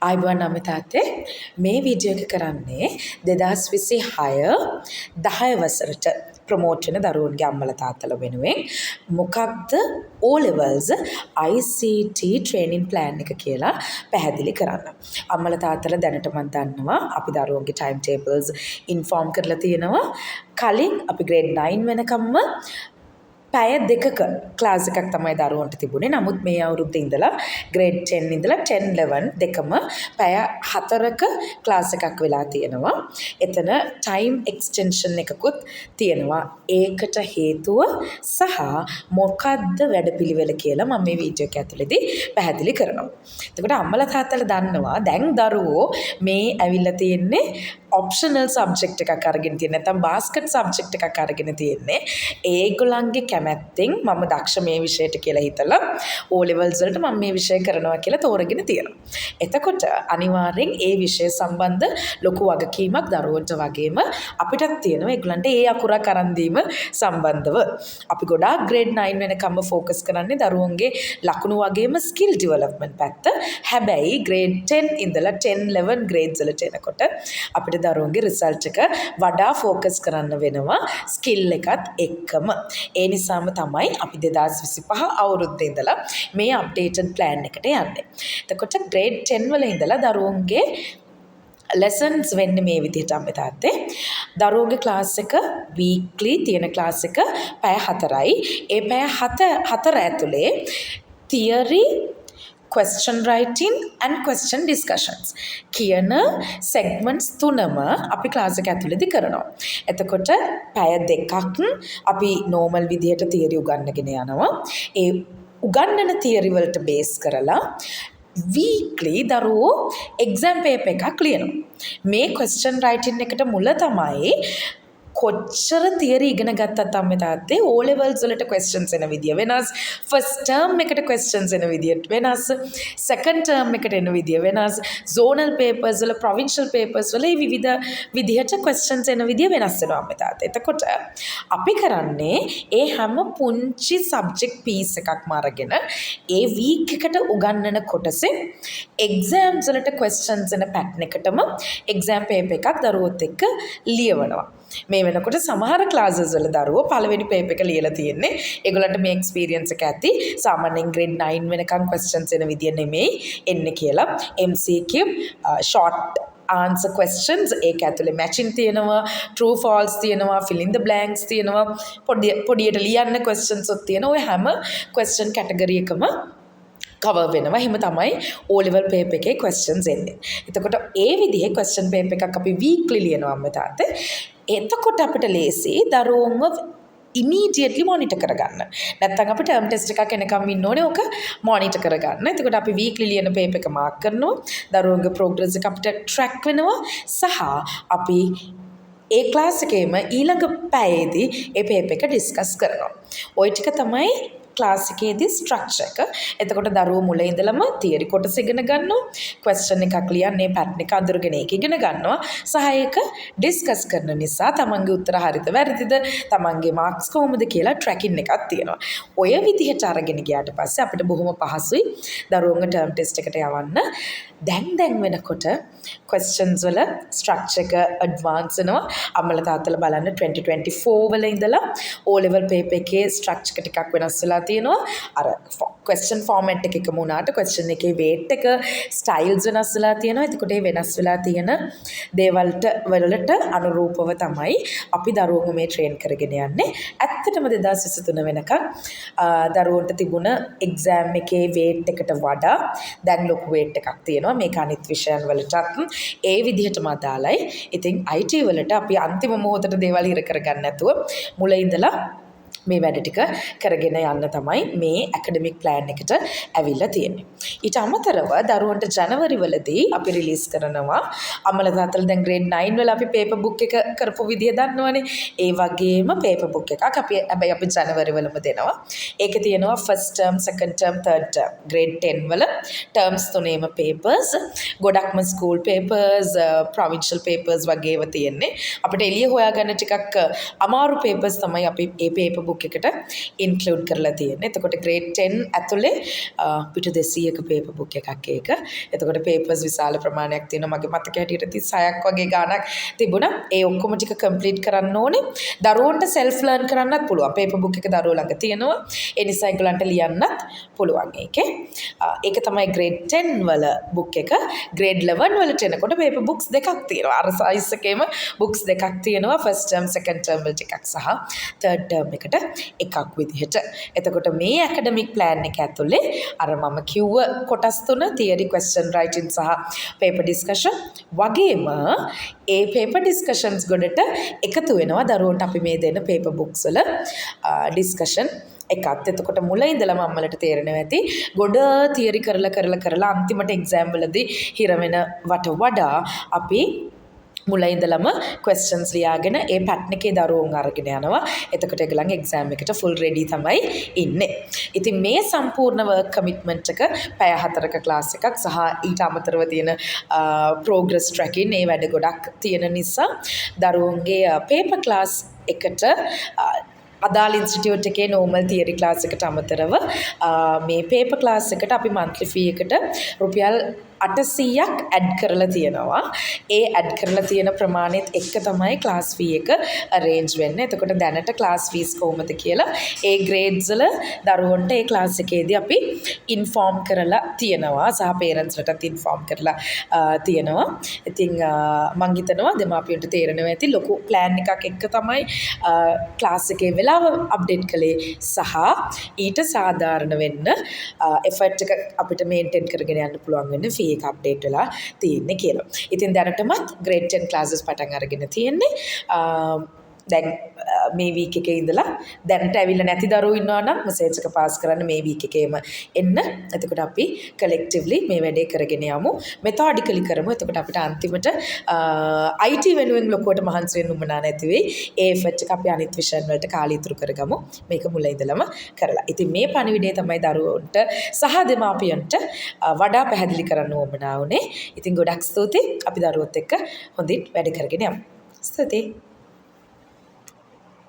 ආයුබෝවන් අම්මේ තාත්තේ. මේ වීඩියෝ එක කරන්නේ 2026 10 වසරට ප්‍රොමෝට් වෙන දරුවන්ගේ අම්මලා තාත්තලා වෙනුවෙන් මොකක්ද O levels ICT training plan එක කියලා පැහැදිලි කරන්න. අම්මලා තාත්තලා දැනටමත් දන්නවා අපි දරුවන්ගේ ටයිම් ටේබල්ස් ඉන්ෆෝම් කරලා තියෙනවා. කලින් අපි ග්‍රේඩ් 9 වෙනකම්ම පැය 2ක ක්ලාස් එකක් තමයි දරුවන්ට තිබුණේ. නමුත් මේ අවුරුද්දේ ඉඳලා ග්‍රේඩ් 10 ඉඳලා 10 11 දෙකම පැය 4ක ක්ලාස් එකක් වෙලා තියෙනවා. එතන ටයිම් එක්ස්ටෙන්ෂන් එකකුත් තියෙනවා. ඒකට හේතුව සහ මොකද්ද වැඩපිළිවෙල කියලා මම මේ වීඩියෝ එක ඇතුළේදී පැහැදිලි කරනවා. එතකොට අම්මලා තාත්තලා දන්නවා දැන් දරුවෝ මේ ඇවිල්ලා තියෙන්නේ ඔප්ෂනල් සබ්ජෙක්ට් එකක් අරගෙන තියෙන්නේ, නැත්නම් බාස්කට් සබ්ජෙක්ට් එකක් අරගෙන තියෙන්නේ. ඒගොල්ලන්ගේ කැමැත්තෙන් මම දක්ෂ මේ විෂයට කියලා හිතලා O levels වලට මම මේ විෂය කරනවා කියලා තෝරගෙන තියෙනවා. එතකොට අනිවාර්යෙන් ඒ විෂය සම්බන්ධ ලොකු වගකීමක් දරුවන්ට වගේම අපිටත් තියෙනවා ඒගොල්ලන්ට ඒ අකුරක් අරන් දීම සම්බන්ධව. අපි ගොඩාක් ග්‍රේඩ් 9 වෙනකම්ම ෆෝකස් කරන්නේ දරුවන්ගේ ලකුණු වගේම ස්කිල් ඩෙවලොප්මන්ට් පැත්ත. හැබැයි ග්‍රේඩ් 10 ඉඳලා 10 11 ග්‍රේඩ්ස් වලට එනකොට අපිට දරුවන්ගේ රිසල්ට් එක වඩා ෆෝකස් කරන්න වෙනවා ස්කිල් එකත් එක්කම. ඒ නිසාම තමයි අපි 2025 අවුරුද්දේ ඉඳලා මේ අප්ඩේටඩ් ප්ලෑන් එකට යන්නේ. එතකොට ග්‍රේඩ් 10 වල ඉඳලා දරුවන්ගේ ලෙසන්ස් වෙන්නේ මේ විදිහට අම්මේ තාත්තේ. දරුවන්ගේ ක්ලාස් එක, වීක්ලි තියෙන ක්ලාස් එක පැය 4යි. ඒ පැය 4 ඇතුලේ theory, question writing and question discussions කියන සෙග්මන්ට්ස් තුනම අපි ක්ලාස් එක ඇතුළේදී කරනවා. එතකොට පැය 2ක් අපි නෝමල් විදිහට තියරි උගන්වගෙන යනවා. ඒ උගන්වන තියරි වලට බේස් කරලා වීක්ලි දරුවෝ එක්සෑම් පේපර් එකක් ලියනවා. මේ ක්වෙස්චන් රයිටින් එකට මුල තමයි කොච්චර තියරි ඉගෙන ගත්තත් අම්මේ තාත්තේ, O levels වලට ක්වෙස්චන්ස් එන විදිය වෙනස්. ෆස්ට් ටර්ම් එකට ක්වෙස්චන්ස් එන විදිය වෙනස්. සෙකන්ඩ් ටර්ම් එකට එන විදිය වෙනස්. සෝනල් පේපර්ස් වල, ප්‍රොවින්ෂල් පේපර්ස් වල මේ විවිධ විදිහට ක්වෙස්චන්ස් එන විදිය වෙනස් වෙනවා අම්මේ තාත්තේ. එතකොට අපි කරන්නේ ඒ හැම පුංචි සබ්ජෙක්ට් පීස් එකක්ම අරගෙන ඒ වීක් එකට උගන්වන කොටසෙන් එක්සෑම්ස් වලට ක්වෙස්චන්ස් එන පැටර්න් එකටම එක්සෑම් පේපර් එකක් දරුවොත් එක්ක ලියවනවා. මේ වෙනකොට සමහර ක්ලාසස් වල දරුවෝ පළවෙනි පේපර් එක ලියලා තියෙන්නේ. ඒගොල්ලන්ට මේ එක්ස්පීරියන්ස් එක ඇති. සාමාන්‍යයෙන් ග්‍රේඩ් 9 වෙනකන් ක්වෙස්චන්ස් එන විදිය නෙමෙයි එන්නේ කියලා. MCQ, short answer questions, ඒක ඇතුලේ මැචින් තියෙනවා, true false තියෙනවා, fill in the blanks තියෙනවා, පොඩි පොඩියට ලියන්න questions උත් තියෙනවා. ඔය හැම question category එකම කවර් වෙනවා. එහෙම තමයි O level paper එකේ questions එන්නේ. එතකොට ඒ විදිහේ question paper එකක් අපි weekly ලියනවා අම්මේ තාත්තේ. එතකොට අපිට ලේසි දරුවන්ව ඉමීඩියට්ලි මොනිටර් කරගන්න. නැත්තම් අපි ටර්ම් ටෙස්ට් එකක් එනකම් ඉන්න ඕනේ ඕක මොනිටර් කරගන්න. එතකොට අපි වීක්ලි ලියන පේපර් එක මාක් කරනවා. දරුවන්ගේ ප්‍රෝග්‍රස් එක අපිට ට්‍රැක් වෙනවා සහ අපි ඒ ක්ලාස් එකේම ඊළඟ පැයේදී ඒ පේපර් එක ඩිස්කස් කරනවා. ඔය ටික තමයි ක්ලාස් එකේදී ස්ට්‍රක්චර් එක. එතකොට දරුවෝ මුල ඉඳලම තියරි කොටස ඉගෙන ගන්නවා. ක්වෙස්චන් එකක් ලියන්නේ පැටර්න් එක අඳුරගෙන ඒක ඉගෙන ගන්නවා. සහ ඒක ඩිස්කස් කරන නිසා තමන්ගේ උත්තර හරිද වැරදිද, තමන්ගේ මාක්ස් කොහොමද කියලා ට්‍රැකින් එකක් තියෙනවා. ඔය විදිහට අරගෙන ගියාට පස්සේ අපිට බොහොම පහසුයි දරුවන්ව ටර්ම් ටෙස්ට් එකට යවන්න. දැන් දැන් වෙනකොට ක්වෙස්චන්ස් වල ස්ට්‍රක්චර් එක ඇඩ්වාන්ස් වෙනවා. අම්මලා තාත්තලා බලන්න, 2024 වල ඉඳලා O level paper එකේ ස්ට්‍රක්චර් එක ටිකක් වෙනස් වෙලා තියෙනවා. අර ක්වෙස්චන් ෆෝමැට් එක එකම වුණාට ක්වෙස්චන් එකේ වේට් එක, ස්ටයිල්ස් වෙනස් වෙලා තියෙනවා. එතකොට ඒ වෙනස් වෙලා තියෙන දේවල්ට වලට අනුරූපව තමයි අපි දරුවන්ව මේ ට්‍රේන් කරගෙන යන්නේ. ඇත්තටම 2023 වෙනකන් දරුවන්ට තිබුණ එක්සෑම් එකේ වේට් එකට වඩා දැන් ලොකු වේට් එකක් තියෙනවා. මේක අනිත් විෂයන් වලටත් ඒ විදිහටම අදාළයි. ඉතින් IT වලට අපි අන්තිම මොහොතට දේවල් හිර කරගන්න නැතුව මුල ඉඳලා මේ වැඩ ටික කරගෙන යන්න තමයි මේ ඇකඩමික් ප්ලෑන් එකට ඇවිල්ලා තියෙන්නේ. ඊට අමතරව දරුවන්ට ජනවරි වලදී අපි රිලීස් කරනවා. අම්මලා තාත්තලා දැන් ග්‍රේඩ් 9 වල අපි පේපර් බුක් එක කරපු විදිය දන්නවනේ. ඒ වගේම පේපර් බුක් එකක් අපි හැබැයි අපි ජනවරි වලම දෙනවා. ඒකේ තියෙනවා first term, second term, third term, grade 10 වල ටර්ම්ස් තුනේම පේපර්ස්, ගොඩක්ම ස්කූල් පේපර්ස්, ප්‍රොවින්ෂල් පේපර්ස් වගේ ඒවා තියෙන්නේ. අපිට එළිය හොයාගන්න ටිකක් අමාරු පේපර්ස් තමයි අපි ඒ පේපර් බුක් බුක් එකට ඉන්ක්ලූඩ් කරලා තියෙන්නේ. එතකොට ග්‍රේඩ් 10 ඇතුලේ පිටු 200ක පේපර් බුක් එකක් ඒක. එතකොට පේපර්ස් විශාල ප්‍රමාණයක් තියෙනවා. මගේ මතක හැටියට 36ක් වගේ ගාණක් තිබුණා. ඒ ඔක්කොම ටික කම්ප්ලීට් කරන්න ඕනේ. දරුවන්ට සෙල්ෆ් ලර්න් කරන්නත් පුළුවන්. පේපර් බුක් එක දරුවෝ ළඟ තියෙනවා. ඒ නිසා ඒගොල්ලන්ට ලියන්නත් පුළුවන් ඒකේ. ඒක තමයි ග්‍රේඩ් 10 වල බුක් එක. ග්‍රේඩ් 11 වලට එනකොට පේපර් බුක්ස් දෙකක් තියෙනවා. අර සයිස් එකේම බුක්ස් දෙකක් තියෙනවා. ෆස්ට් ටර්ම්, සෙකන්ඩ් ටර්ම් වලට එකක් සහ තර්ඩ් ටර්ම් එකට එකක් විදිහට. එතකොට මේ ඇකඩමික් ප්ලෑන් එක ඇතුලේ අර මම කිව්ව කොටස් තුන, තියරි, ක්වෙස්චන් රයිටින් සහ පේපර් ඩිස්කෂන් වගේම ඒ පේපර් ඩිස්කෂන්ස් ගොඩට එකතු වෙනවා දරුවන්ට අපි මේ දෙන පේපර් බුක්ස් වල ඩිස්කෂන් එකත්. එතකොට මුල ඉඳලම අම්මලට තේරෙනවා ඇති, ගොඩ තියරි කරලා කරලා කරලා අන්තිමට එක්සෑම් වලදී හිර වෙනවට වඩා අපි මුල ඉඳලම ක්වෙස්චන්ස් ලියාගෙන ඒ පැටර්න් එකේ දරුවොන් අරගෙන යනවා. එතකොට ඒගොල්ලන් එක්සෑම් එකට ෆුල් රෙඩි තමයි ඉන්නේ. ඉතින් මේ සම්පූර්ණ වර්ක් කමිට්මන්ට් එක පැය 4ක ක්ලාස් එකක් සහ ඊට අමතරව තියෙන ප්‍රෝග්‍රස් ට්‍රැකින්, ඒ වැඩ ගොඩක් තියෙන නිසා දරුවන්ගේ පේපර් ක්ලාස් එකට, අදාළ ඉන්ස්ටිටියුට් එකේ නෝමල් තියරි ක්ලාස් එකට අමතරව මේ පේපර් ක්ලාස් එකට අපි මන්ත්ලි ෆී එකට රුපියල් 800ක් ඇඩ් කරලා තියෙනවා. ඒ ඇඩ් කරලා තියෙන ප්‍රමාණයත් එක්ක තමයි ක්ලාස් ෆී එක අරේන්ජ් වෙන්නේ. එතකොට දැනට ක්ලාස් ෆීස් කොහොමද කියලා ඒ ග්‍රේඩ්ස් වල දරුවන්ට ඒ ක්ලාස් එකේදී අපි ඉන්ෆෝම් කරලා තියෙනවා සහ පේරන්ට්ස්ලටත් ඉන්ෆෝම් කරලා තියෙනවා. ඉතින් මං හිතනවා දෙමාපියන්ට තේරෙනවා ඇති, ලොකු ප්ලෑන් එකක් එක්ක තමයි ක්ලාස් එකේ වෙලාව අප්ඩේට් කළේ සහ ඊට සාධාරණ වෙන්න, එෆර්ට් එක අපිට මේන්ටේන් කරගෙන යන්න පුළුවන් වෙන්න ෆී එක අප්ඩේට් වෙලා තියෙන්නේ කියලා. ඉතින් දැනටමත් ග්‍රේඩ් 10 ක්ලාසස් පටන් අරගෙන තියෙන්නේ. දැන් මේ වීක් එකේ ඉඳලා දැනට ඇවිල්ලා නැති දරුවෝ ඉන්නවා නම් මෙසේජ් එක පාස් කරන්න, මේ වීක් එකේම එන්න. එතකොට අපි කලෙක්ටිව්ලි මේ වැඩේ කරගෙන යමු. මෙතොඩිකලි කරමු. එතකොට අපිට අන්තිමට IT වෙනුවෙන් ලොකුවට මහන්සි වෙන්න උවමනා නැති වෙයි. ඒ එෆර්ට් එක අපි අනිත් විෂයන් වලට කාලය ඉතුරු කරගමු. මේක මුල ඉඳලම කරලා. ඉතින් මේ පණිවිඩය තමයි දරුවන්ට සහ දෙමාපියන්ට වඩා පැහැදිලි කරන්න උවමනා වුණේ. ඉතින් ගොඩක් ස්තුතියි. අපි දරුවොත් එක්ක හොඳින් වැඩ කරගෙන යමු. ස්තුතියි.